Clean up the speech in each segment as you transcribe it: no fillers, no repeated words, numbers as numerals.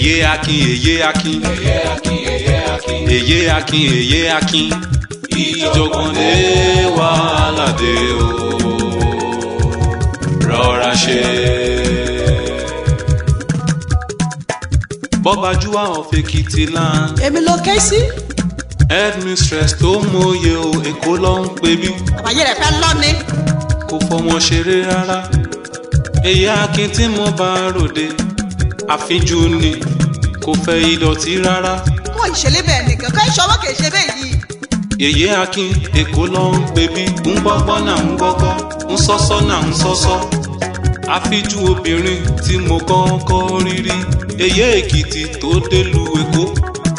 Èyé akin, èyé akin, èyé akin, èyé akin, ìjọ̀gbọ̀n dé, wàhálà dé o, rọra ṣe. Bọ́bájúwà of Èkìtì land. Èmi ló ké sí. Headmistress tó mòye o, Èkó ló ń pè bí. Àbáyé rẹ̀ fẹ́ lọ́ni. Kò fọmọ ṣeré rárá. Èyí akin tí mo bá ròde, àfínjú ni, kò fẹ́ ìdọ̀tí rárá. Kó ìṣẹ̀lẹ̀ bẹ́ẹ̀ nìkan kó ìṣọwọ́ kì í ṣe bẹ́ẹ̀ yìí. Yèyé akin, Èkó ló ń pè bí, ń gbọ́gbọ́ náà ń gbọ́gbọ́, ń sọ́sọ́ náà ń sọ́sọ́. Àfíjú obìnrin tí mo kọ́kọ́ rí rí, èyí Èkìtì tó délùú Èkó,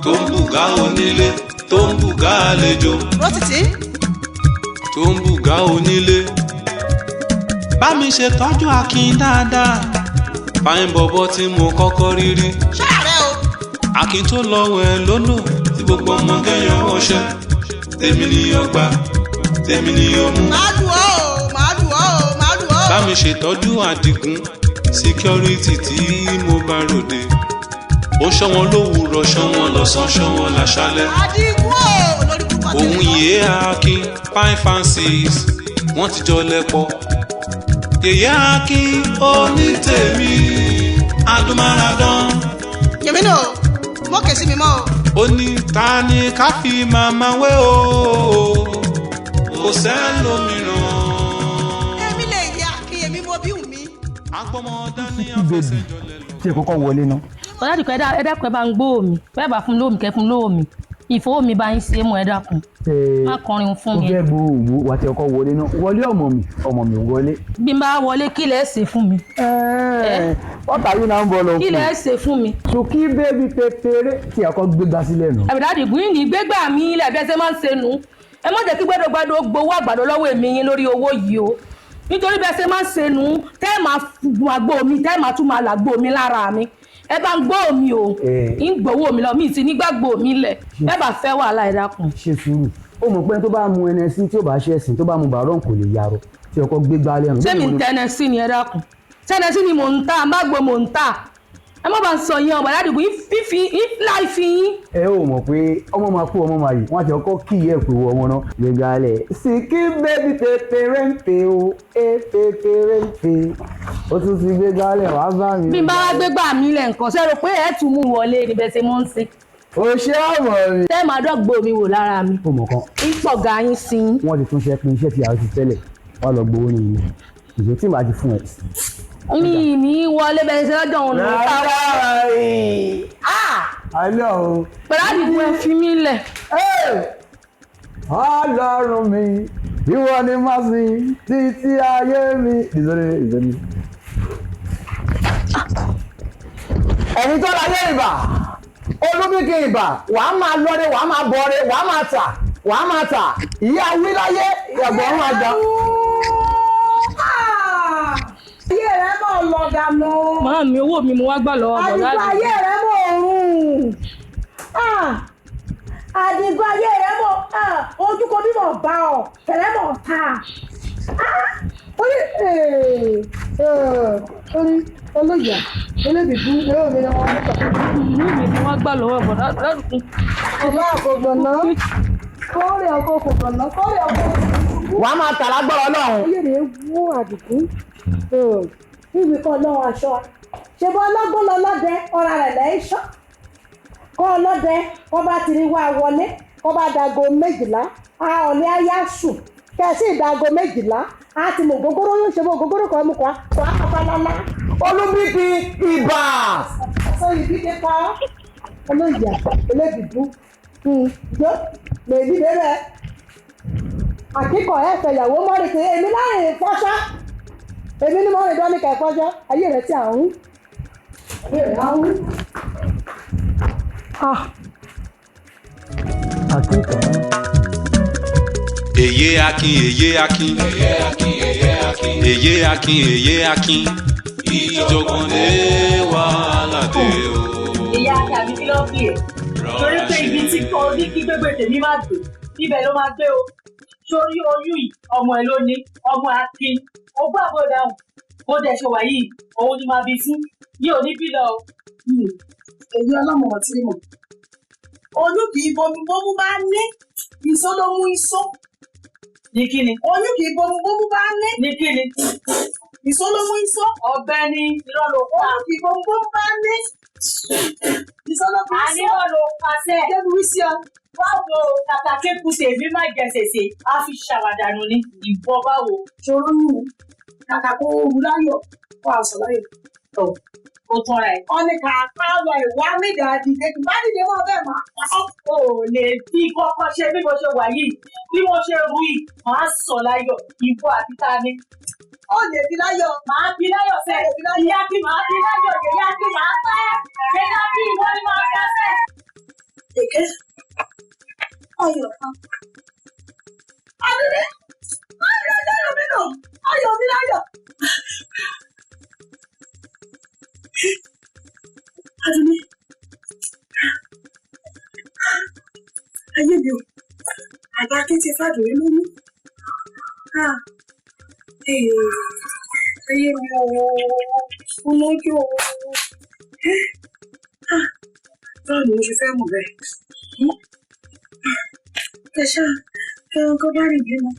tó ń bùgá onílé, tó ń bùgá àlejò, Rótìtì. tó ń bùgá onílé. Bá mi ṣe tọ́jú akin dáadáa, fáyín bọ̀bọ̀ tí mo kọ́kọ́ rí rí. Ṣọ́ra rẹ o. Akin tó lọ wẹ̀ lódò tí gbogbo ọmọ kẹyàn wọṣẹ, tèmi ni ó gbà, tèmi ni ó mú. Màá lù ọ́ o, màá lù ọ́ o, màá lù ọ́ o. Bá mi ṣètọ́jú Àdìgún security tí mo bá ròde, ó ṣọ́ wọn lówùúrọ̀, ṣọ́ wọn lọ́sàn, ṣọ́ wọn láṣálẹ́. Àdìgún o, lórí púpọ̀ Òun tẹ̀lé. yìí akin fine fancies, wọ́n ti jọ lẹ́pọ̀. Yèyé akin onítèmi adúmáradán. Yèmí nù o, mọ́ kè sí mi mọ́ o. Ó ní ta ni ká fi màmá wé o, kò sẹ́lòmíràn. Èmi lè yẹ akin, èmi mo bí wù mí. Agbọ́mọdá ní Baby, àfẹsẹ̀jọlẹ̀ lọ. tí ẹ kọ́kọ́ wọlé ná. Ọ̀làdìkọ̀, ẹ dákun, ẹ bá ń gbóò mi. Bẹ́ẹ̀ bá fún lómi, kẹ́ fún lómi ìfowó mi bá ń ṣe é mọ́. Ẹ dákun, má kọrin fún Ó mi. fẹ́ gbọ́ òwò wà tí ọkọ wọlé náà. Wọlé ọmọ mi, ọmọ mi wọlé. Bí n bá wọlé, kí lẹ ṣe fún mi? What are you now bọ̀ lọ Kí lẹ ṣe fún mi? Sùkí baby pépéré tí ọkọ gbégbá sílẹ̀ nù. Àbẹ̀dàdìgún yìí ní gbégbá mi ilẹ̀ bí ẹ ṣe máa ń ṣe nù. Ẹ má jẹ́ kí gbẹ́dọ̀gbẹ́dọ̀ gbowó àgbàdo lọ́wọ́ èmi yín lórí owó yìí o, nítorí bí ẹ ṣe máa ń ṣe nù, tẹ́ ẹ máa gun àgbo mi, tẹ́ ẹ máa tún máa làgbo mi lára mi. Ẹ bá ń gbọ́ mi o. Eh. Ń gbowó mi lọ, mi ti nígbàgbọ́ mi lẹ̀. Ẹ bá fẹ́ wàhálà, ẹ dákun. Ṣe sùúrù, ó mọ̀ pé tó bá mu ẹnẹsí, tí ó bá ṣe ẹ̀sìn, tó bá mu bàárọ̀ kò lè yarọ tí ọkọ gbégbá lẹ́nu. Ṣé mi ń tẹnẹsí ni? Ẹ dákun, tẹnẹsí ni mò ń tà, má gbo mò ń tà. Ẹ má bá ń sọ yẹn, ọ̀bà ládùúgbò fífi láì fi yín. Ẹ ó mọ̀ pé ọmọ máa kú, ọmọ máa yìí, wọ́n á ti ọkọ kí ẹ̀ pé ọmọ náà gbégbá lẹ̀. Sìkí baby pépéré ń pè ó, é pépéré ń pè ó, tún ti gbégbá lẹ̀ wá bá mi. Bí n bá wá gbégbá mi lẹ̀ nǹkan ṣe rò pé ẹ tún mú wọlé ni bẹ́ẹ̀ ṣe mọ́ ń ṣe? O ṣé ọmọ mi. Tẹ́ máa dọ́gbò mi wò lára mi. Ó mọ̀ kan. Ń pọ̀ ga yín sí i. Wọ́n ti tún ṣe pin iṣẹ́ tí a ti tẹ́lẹ̀ wọ́n lọ gbowó ní ilé ìṣó tí màá ti fún ẹ. Mi ní wọlé bẹ́ẹ̀ ṣe lọ́dọ̀ òun ló ká wá. Alẹ́ o. Pẹ̀lú àdìgún, ẹ fi mí lẹ̀. Ọlọ́run mi, ìwọ ni màá sìn títí ayé mi. Ìzọ́ni ìzọ́ni. Ẹni tó láyé ìbà, olúbíkì ìbà, wàá máa lọ́rẹ́, wàá máa bọ̀rẹ́, wàá máa tà, wàá máa tà, ìyá wíláyé ẹ̀gbọ́n àgbà. Ayé rẹ mọ̀ lọ dànù. Màá mi, owó mi mo wá gbà lọ́wọ́ bọ̀dá. Àdìgún, ayé rẹ mọ̀ ọ̀run. Àdìgún, ayé rẹ mọ̀ ojú kò bímọ bá ọ tẹ̀lé mọ̀ ta. Orí orí olóyà olóbìbú ewé mi ni wọ́n mú kàn. Owó mi mo wá gbà lọ́wọ́ bọ̀dá ládùúgbò. Ọba àkọ́gbọ̀nà kórè ọkọ̀ kògbọ̀nà kórè ọkọ̀. Wàá máa tà lágbára Ọlọ́run. Ayé rẹ̀ wú Àdìgún níbi kan lọ́wọ́ aṣọ ṣe bọ́ ọlọ́gbọ́n lọ lọ́dẹ ọ̀rá rẹ̀ lẹ́ ṣọ́ kọ́ ọlọ́dẹ kọ́ bá ti rí wá wọlé, kọ́ bá dago 12, a ọ̀lẹ́ ayá sùn kẹ̀sí ìdago 12, a ti mọ̀ gógóró yóò ṣe mọ̀ gógóró kọ́ mú kọ́ kọ́ àpapàlálá. Olúbíkì ìbà. Sọ ìbí dé pa olóyè olóbìbú yó lèmi débẹ̀ àkíkọ̀ ẹ̀ fẹ̀yàwó mọ́rin pé èmi láàrin fọ́ṣọ́, èmi ní mọ́rin dọ́nìkà ìfọ́ṣọ́. Ayé rẹ̀ tí à ń ayé rẹ̀ á ń. Àkíkà. Èyé akin, èyé akin, èyé akin, èyé akin, ìjọ̀gbọ̀n dé, wàhálà dé o. Ìyá tàbí kí ló fi ẹ̀ torí pé ibi tí kò ní kí gbégbé tèmi má gbé, ibẹ̀ ló máa gbé o. Sórí oyún yìí, ọmọ ẹ ló ní, ọmọ akin ogún àbọ̀ dáhùn. Bó dẹ̀ ṣe wà yìí, òun ni máa bí fún yìí, ò ní bí lọ o. Èyí ọlọ́mọ ọtí mọ̀. Oyún kì í bomi bómú bá ní ìsó ló mú ìsó. Ní kíni? Oyún kì í bomi bómú bá ní Ní kíni? ìsó ló mú ìsó. Ọ̀gbẹ́ni irọ́ ló pa. Oyún kì í bomi bómú bá ní ìsó ló mú Àní ìsó. irọ́ ló pa sẹ́. Débi wí sí ọ. Báwo kàkà kéku tèmi má jẹ sèse, á fi ṣàwàdànù ni ìbọn báwo. Ṣòro nù kàkà kó o wù láyọ̀ kó a sọ láyọ̀. Ó tanra ẹ̀. Ọ̀nì kàkà lọ ìwà mídà dìde bá dìde mọ́ bẹ́ẹ̀ mà. O ò lè fi kọ́kọ́ ṣe bí mo ṣe wà yìí, bí mo ṣe rú yìí, màá sọ láyọ̀, ìbọn àti ta ni. Ó lè fi láyọ̀. Màá bí láyọ̀ sẹ́, ìyá kí màá bí láyọ̀, ìyá kí màá pẹ́, ìyá kí ìwọ ni màá pẹ́ sẹ́. Èké ayọ̀ kan. Adúlé ayọ̀ ayọ̀ mi nù ayọ̀ mi láyọ̀. Adúlé ayé mi o àbá kí ti fàdúré lóyún. Ah, eh, ayé mi o olójú o. Eh, ah, báwo ni mo ṣe fẹ́ mọ̀ bẹ́ẹ̀? Ẹ ṣáà ẹranko bá rìn bímọ.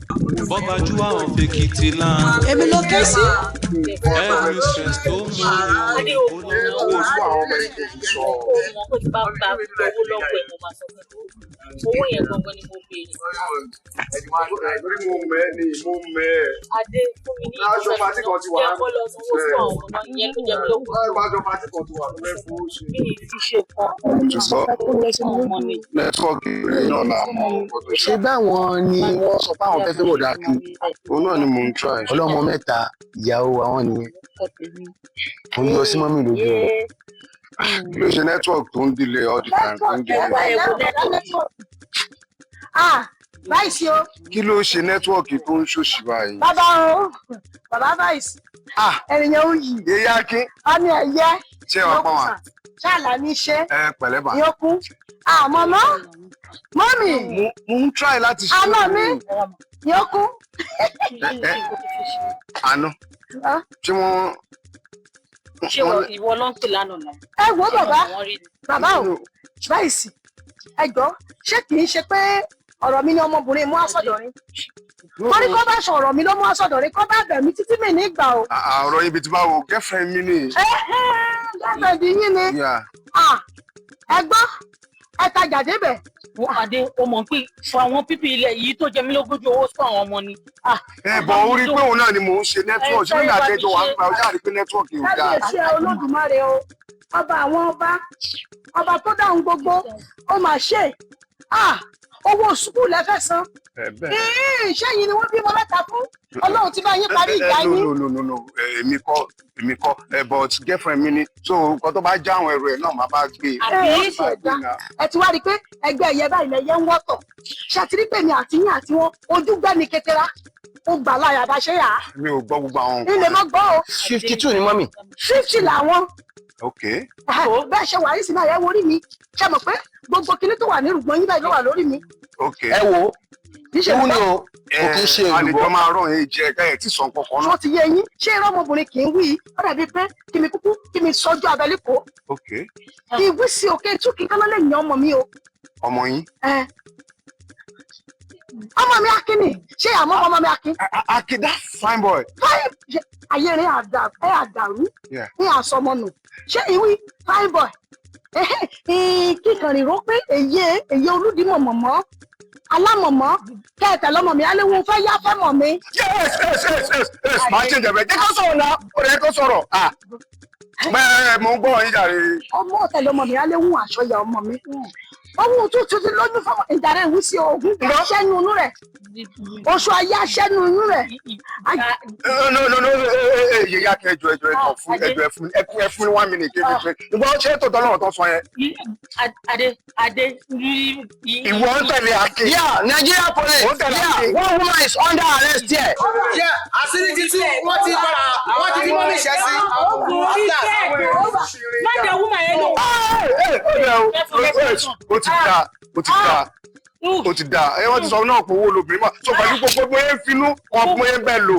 Bọ́bájú àwọn fèkìtì land. Èmi ló ké sí. Headmistress tó mú Adé owó òkú lọ́wọ́. Owó fún àwọn ọmọ méjèèjì sọ. Ó mọ̀ pé tí bá gba owó lọ́wọ́ ẹ̀ mo máa sọ fún ẹ. Owó yẹn gangan ni mo béèrè. Lórí mo mẹ́ ni mo mẹ́ ẹ̀. Adé fún mi ní Aṣọ pàtí kan ti wà. Jẹ́ kó lọ sanwó fún àwọn ọmọ ìyẹn ló jẹ mí lógún. Aṣọ pàtí kan ti wà ló fẹ́ fowó ṣe. Mi ì fi ṣe kan Mo sọ ọmọ ni. nẹ́tíwọ́ọ̀kì rẹ̀ náà là mọ nǹkan tó ṣe. Ṣé báwọn ni wọ́n sọ pé àwọn fẹ́ fẹ́ bọ̀dá kí? Òun náà ni mò ń try. Ọlọ́mọ mẹ́ta ìyàwó àwọn nìyẹn. Mo ń yọ sí mọ́mì lójú o. Kí ló ṣe nẹ́tíwọ́ọ̀kì tó ń delay all the time tó ń delay? Ah, báyìí sí o. Kí ló ṣe nẹ́tíwọ́ọ̀kì tó ń ṣòṣì báyìí? Bàbá o, bàbá báyìí sí. Ah! Ènìyàn ń yì. Yéyé Akin, Ọmọ ẹ̀yẹ. ṣé wàá pọ́n wa? Ṣáàlà ní ṣe. Ẹ pẹ̀lẹ́ bà. Yókù. Ah, mọ̀mọ́. Mọ́mì. Mo ń try láti ṣe. Àná mi. Yókù. Ẹ àná. Ṣé wọ́n Ṣé ìwọ ló ń pè lánàá náà? Ẹ wo bàbá. Bàbá o, báyìí sí. Ẹ gbọ́, ṣé kì í ṣe pé ọ̀rọ̀ mi ni ọmọbìnrin mú àsọ̀dọ̀ rin? Torí kó bá sọ̀rọ̀ mi ló mú àsọ̀dọ̀ rin, kó bá bẹ̀ mí títí mi nígbà o. Ọ̀rọ̀ ibi tí bá wo girlfriend mi ni. Girlfriend yín ni. Yeah. Ah, ẹ gbọ́, ẹ tajà débẹ̀. Wo Adé, o mọ̀ pé fún àwọn pípì ilẹ̀ yìí tó jẹ mí lógún ju owó fún àwọn ọmọ ni. Ah, Ẹ bọ̀ ó rí pé òun náà ni mò ń ṣe nẹ́tíwọ̀kì. Ṣé nígbà tẹ́jọ́ wà ń pa ọjà rí pé nẹ́tíwọ̀kì ò dáa? Kábíyèsí ẹ Olódùmarè o, ọba àwọn ọba, ọba tó dáhùn gbogbo, ó mà ṣe. Ah, owó sùkúù lẹ fẹ́ san. Ẹ bẹ́ẹ̀. Ìhín, ṣé yín ni wọ́n bímọ mẹ́ta fún? Ọlọ́run ti bá yín parí ìjà No yín. no no no no èmi kọ́ èmi kọ́ ẹ but girlfriend mi ni so nǹkan tó bá já àwọn ẹrù ẹ̀ náà má bá gbé e. Ẹ ṣe Má ẹ̀dá. gbé náà. Ẹ ti wá rí i pé ẹgbẹ́ ẹ̀yẹ báyìí lẹ̀yẹ ń wọ́tọ̀. Ṣé ti rí pé mi àti yín àti wọn ojú gbẹ́ni kékeré? Ó gbà láyà bá ṣe yà á. Mi ò gbọ́ gbogbo àwọn Ilé nǹkan. mọ́ gbọ́ o. 52 ni mọ́mì. 50 làwọn. Ok. Bẹ́ẹ̀ ṣe wà yín sí náà ẹ wo orí mi. Ṣé mọ̀ pé gbogbo kinní tó wà ní rùgbọ́n yín báyìí ló wà lórí mi? Ok. Ẹ wo, ewu ni o, kò kí ń ṣe A lè èlùbọ́. jọ máa rọ̀ yín jẹ ká ẹ̀ tí sàn kankan Ṣó náà. ti yé yín? Ṣé irọ́ ọmọbìnrin kì í wí? Ó dàbí pé kí mi kúkú kí mi sọjú abẹ́lé kó. Ok. Kí wí sí òkè tú kí kán lè yan ọmọ mi o. Ọmọ yín. Ẹ. Ọmọ mi Akin ni, ṣé àmọ́ ọmọ mi Akin? Akin that fine boy. Fine ayé rẹ̀ àdàrú Yeah. ní àsọmọnù. Ṣé ìwí fine boy? Kíkan rìn ró pé èyí èyí olúdìmọ̀ mọ̀mọ́ alámọ̀mọ́ kẹ́ẹ̀tẹ̀ lọ́mọ mi aléwu fẹ́ yá fẹ́ mọ̀ mi. Yes yes yes yes yes máa ṣe ìjẹ̀bẹ̀ jẹ́ kó sọ̀rọ̀ náà ó rẹ̀ kó sọ̀rọ̀. Ah. Bẹ́ẹ̀ mo ń gbọ́ yín jàre. Ọmọ ọ̀tẹ̀ lọ́mọ mi aléwu àṣọyà ọmọ mi. Ohun tó tuntun lóyún fún ìdàrẹ́ ìwú sí ogun aṣẹ́nu inú rẹ̀. Oṣù ayé aṣẹ́nu inú rẹ̀. No no no no yíyá kẹ ẹjọ ẹjọ ẹjọ fún ẹjọ ẹfún ẹkún ẹfún one minute kébí pé ìwọ ṣé tòótọ́ lọ́rọ̀ tó sọ yẹn. Adé, Adé, Ìwọ ń tẹ̀lé Akin. Yeah, Nigeria police. Ó tẹ̀lé Yeah, Akin. one woman is under arrest here. Yeah, àṣírí ti tú, wọ́n ti padà, wọ́n ti fi mọ́mí ṣẹ́ sí. Má dẹ̀ woman yẹn lò. Ó ti da ó ti da. Ó ti dáa. Ẹ wọ́n ti sọ náà pé owó lobìnrin mọ̀. So pẹ̀lú gbogbo bóyá ń finú wọn bóyá ń bẹ́ẹ̀ lò.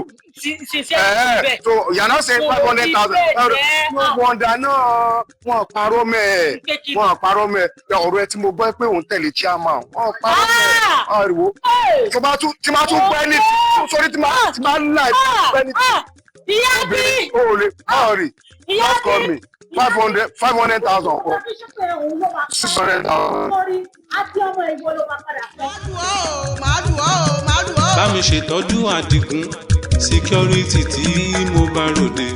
Sincerely, So yàrá ṣe 500,000. Wọ́n dà náà, wọ́n parọ́ mẹ́ ẹ̀. Wọ́n parọ́ mẹ́ ẹ̀. Ọ̀rọ̀ ẹ tí mo gbọ́ pé òun tẹ̀lé chairman. Wọ́n parọ́ mẹ́ ẹ̀. Ariwo. Tó bá tún tí máa tún gbẹ́ ní sórí tí máa tí máa láì gbẹ́ ní. Ìyá bí. O ò lè má rí. Just call me. 500,000 kọ. 600,000. Màá lù ọ́ o, màá lù ọ́ o. Bá mi ṣètọ́jú Àdìgún security tí mo bá ròde,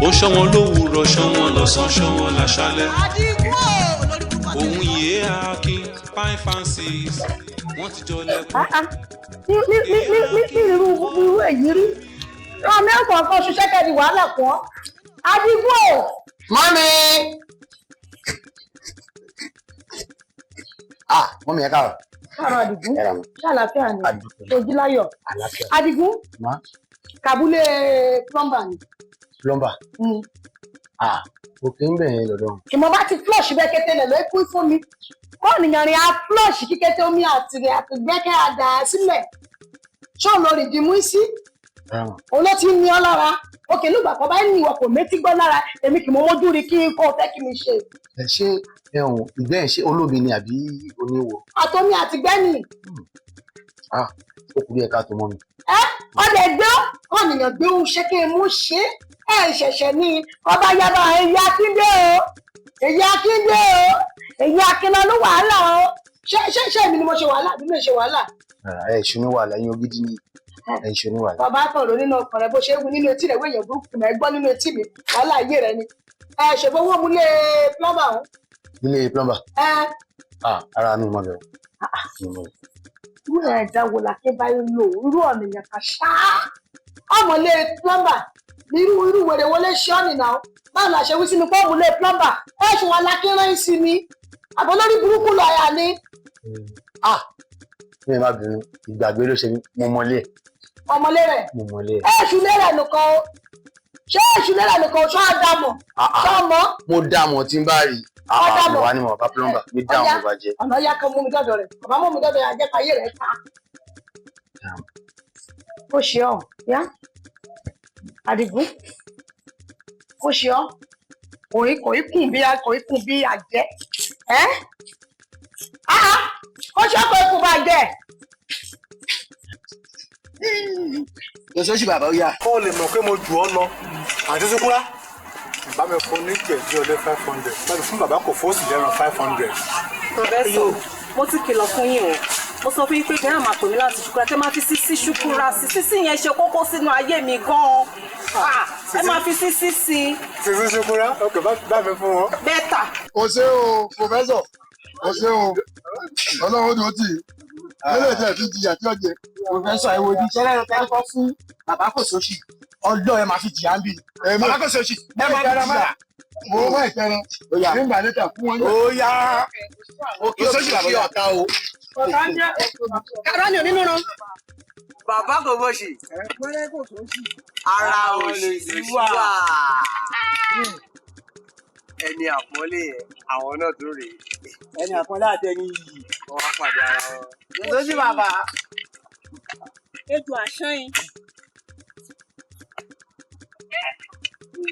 ó ṣọ́ wọn lówùúrọ̀, ṣọ́ wọn lọ́sàn-án, ṣọ́ wọn láṣálẹ́. Àdìgún o, lórí burúkú. Òun yìí Akin five and six wọ́n ti jọ lẹ́kọ̀ọ́. Ní ní ní ní ní ní irú irú èyí rí ràn mí ọ̀pọ̀ kan ṣiṣẹ́ kẹ́ni wàhálà pọ̀ Adigun o. Mọ́mí. Ah, mọ́mí, ẹ káàárọ̀. Káàárọ̀ Adigun. Ẹ rà mọ́. Ṣàlàáfíà ni? Àdúpẹ́. Ojíláyọ̀. Àlàáfíà. Adigun. Má. Kàbúlé plumber ni. Plumber. Ah, òkè ń bẹ̀rẹ̀ lọ́dọ̀ wọn. Ìmọ̀ bá ti flush bẹ́ẹ̀ kété lẹ̀ ló kú fún mi kọ́ nìyàn rìn á flush kíkété omi àtìrẹ àtìgbẹ́kẹ́ àdá sílẹ̀ ṣó lórí ìdìmú sí. Rárá mọ́. Òun ló ti ń ní ọ lára òkè nígbà kan bá ní ìwọ kò méjì gbọ́ lára èmi kì í mọ mójú rí kí n kò fẹ́ kí mi ṣe. Ẹ ṣé ẹ̀hún ìgbẹ́ ẹ̀ ṣé olómi ni àbí oníwọ̀? Àtomi àtìgbẹ́ni. Ah, ó kù bí ẹ̀ka tó mọ́ mi. Ẹ ọdẹ gbé ọ̀nìyàn gbé òun ṣe kí n mú ṣe ẹ ṣẹ̀ṣẹ̀ ní ọba yaba èyí akíndé o, èyí akíndé o, èyí akínlọ ló wàhálà o. Ṣé ṣé ṣé èmi ni mo ṣe wàhálà àbí mi ò ṣe wàhálà? Rárá, ẹ ṣe oníwàhálà, ẹ̀yin ògidì ni ẹ ṣe oníwàhálà. Bàbá kan ló nínú ọkàn rẹ bó ṣe é wù nínú etí rẹ wéèyàn burúkú mẹ gbọ́ nínú etí mi wàhálà ayé rẹ ni ẹ ṣèfowó múlé plumber ọ̀hún. Nílé plumber. Ẹ. Ah, ara mi mọ̀ bẹ̀rẹ̀. Mi mọ̀ bẹ̀rẹ̀. Irú ẹ̀dá wo la ké báyìí lò irú ọ̀nìyàn kan ṣáá ọmọlé plumber irú irú wèrè wọlé ṣé ọ̀nì náà báwo la ṣe wí sí mi pé ọmọlé plumber ẹ ṣe wọn lakínrán sí mi àbọ̀ lórí burúkú lọ́ọ̀yà ni. Ah, mi ò má bínú, ìgbàgbé ló ṣe mí, mo mọlé ẹ̀. Ọmọlé rẹ̀? Mo mọlé ẹ̀. Ẹ ṣù lérè nìkan o, ṣé èṣù lérè nìkan o, ṣọ́ àdàmọ̀ ṣọ́ ọmọ. Mo dá mọ̀ tí ń bá rí. Ó dá mọ̀. Mo wá ní mo bá plumber, mi dá Ọya, àwọn bá jẹ. Ọ̀nà ya kan mú mi dọ́dọ̀ rẹ̀, bàbá mú mi dọ́dọ̀ rẹ̀, àjẹpá ayé rẹ̀ ta. Ó ṣe ọ́ yá Àdìgún, ó ṣe ọ́ kò í kùn bí kò í kùn bí àjẹ́ ẹ́ áá ó ṣe ọ́ kò í kùn bá jẹ́. Lọ́sọ̀ọ́sì bàbá ó yá. Kọ́ lè mọ̀ pé mo jù ọ́ lọ. Àti Sukura, bá mi fún ní jẹ̀dí ọdẹ 500. Bá mi fún bàbá kò fóòsì lẹ́ran 500. Professor, mo ti kìlọ̀ fún yín o. Mo sọ fún yín pé kẹ́ ẹ̀ máa pè mí láti ṣùkúra, kẹ́ máa fi sísí ṣùkúra sí. Sísí yẹn ṣe kókó sínú ayé mi gan-an. Ah, ẹ máa fi sísí sí i. Sísí Sukura, ok, bá mi fún wọn. Bẹ́tà. O ṣé o, professor. O ṣé o. Ọlọ́run ló tì í. Lélẹ̀ tẹ̀ fi jìyà tí ó jẹ. Professor, ẹ wo ibi iṣẹ́ lẹ́yìn tẹ́ kọ́ fún bàbá kò sóṣì. Ọlọ́ ẹ máa fi jìyà ń bì. Bàbá kò sóṣì, ẹ máa fi jìyà. Mo wá ìtẹ́ran. Nígbà níta fún wọn. Ó yá. Òkè sóṣì bàbá ọ̀tá o. Kàrọ́ ni onínúran. Bàbá kò bọ̀ṣì. Ara òṣì wà. Ẹni àpọ́nlé yẹn, àwọn náà tó rèé. Ẹni àpọ́nlé àti ẹni yìí. Wọ́n wá pàdé ara wọn. Lọ́sọ̀ọ́sì bàbá. Ejò àṣán.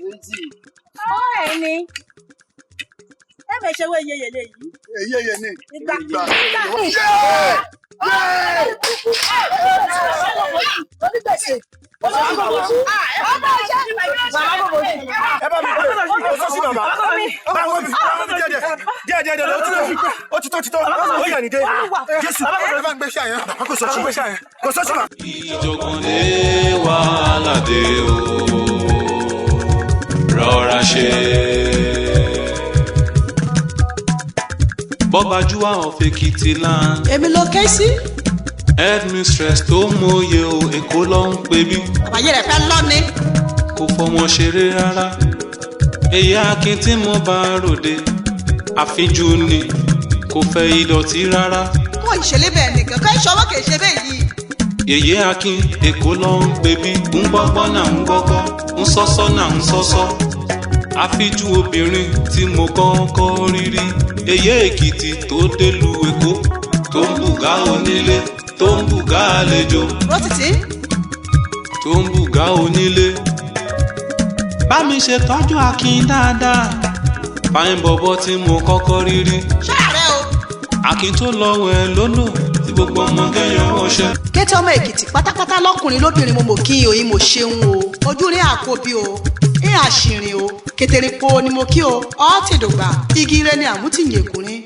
Méjì. Ó ẹ̀ ni. Ẹ bẹ̀ ṣe wé yeyèlé yìí. Èyí èyí ni. Ìgbà. Onígbèsè. Ẹ bá mi pè é, sọ́sì bàbá. Bá wọn bí, bá wọn bí díẹ̀ díẹ̀. Díẹ̀ díẹ̀ díẹ̀, ó ti tó, ó ti tó, ó ti tó. Ó yà ní dé. Jésù, ẹ bá ń gbé ṣáà yẹn. Bàbá kò sọ́sì. Kò sọ́sì bàbá. Ìjọ̀gbọ̀n dé, wàhálà dé o, rọra ṣe. Bọ́bájúwà of Èkìtì land. Èmi ló ké sí. Headmistress tó mòye o, Èkó ló ń pè bí. Àbáyé rẹ̀ fẹ́ lọ ni. Kò fọmọ ṣeré rárá. Èyí Akin tí mo bá ròde, àfínjú ni, kò fẹ́ ìdọ̀tí rárá. Kó ìṣẹ̀lẹ̀ bẹ́ẹ̀ nìkan kó ìṣọwọ́ kì í ṣe bẹ́ẹ̀ yìí. Yèyé Akin Èkó ló ń pè bí, ń gbọ́gbọ́ náà ń gbọ́gbọ́, ń sọ́sọ́ náà ń sọ́sọ́. Àfíjú obìnrin tí mo kọ́kọ́ rí rí, Èyí Èkìtì tó délùú Èkó. Tó ń bùgá onílé, tó ń bùgá àlejò. Rótìtì. Tó ń bùgá onílé. Bá mi ṣe tọ́jú Akin dáadáa. Fáyín bọ̀bọ̀ tí mo kọ́kọ́ rí rí. Ṣáàrẹ̀ o. Akin tó lọ wẹ̀ lódò tí gbogbo ọmọge yọ ọṣẹ. Kété ọmọ Èkìtì pátápátá lọkùnrin lóbìnrin mo mọ̀ kí n òyìn mo ṣeun o. Ojú rí àkóbí o. Ń àṣìrìn o. Kètèrè po ni mo kí o. Ọ́ ti dògbà. Igi ire ni àmútìyìn èkùnrin.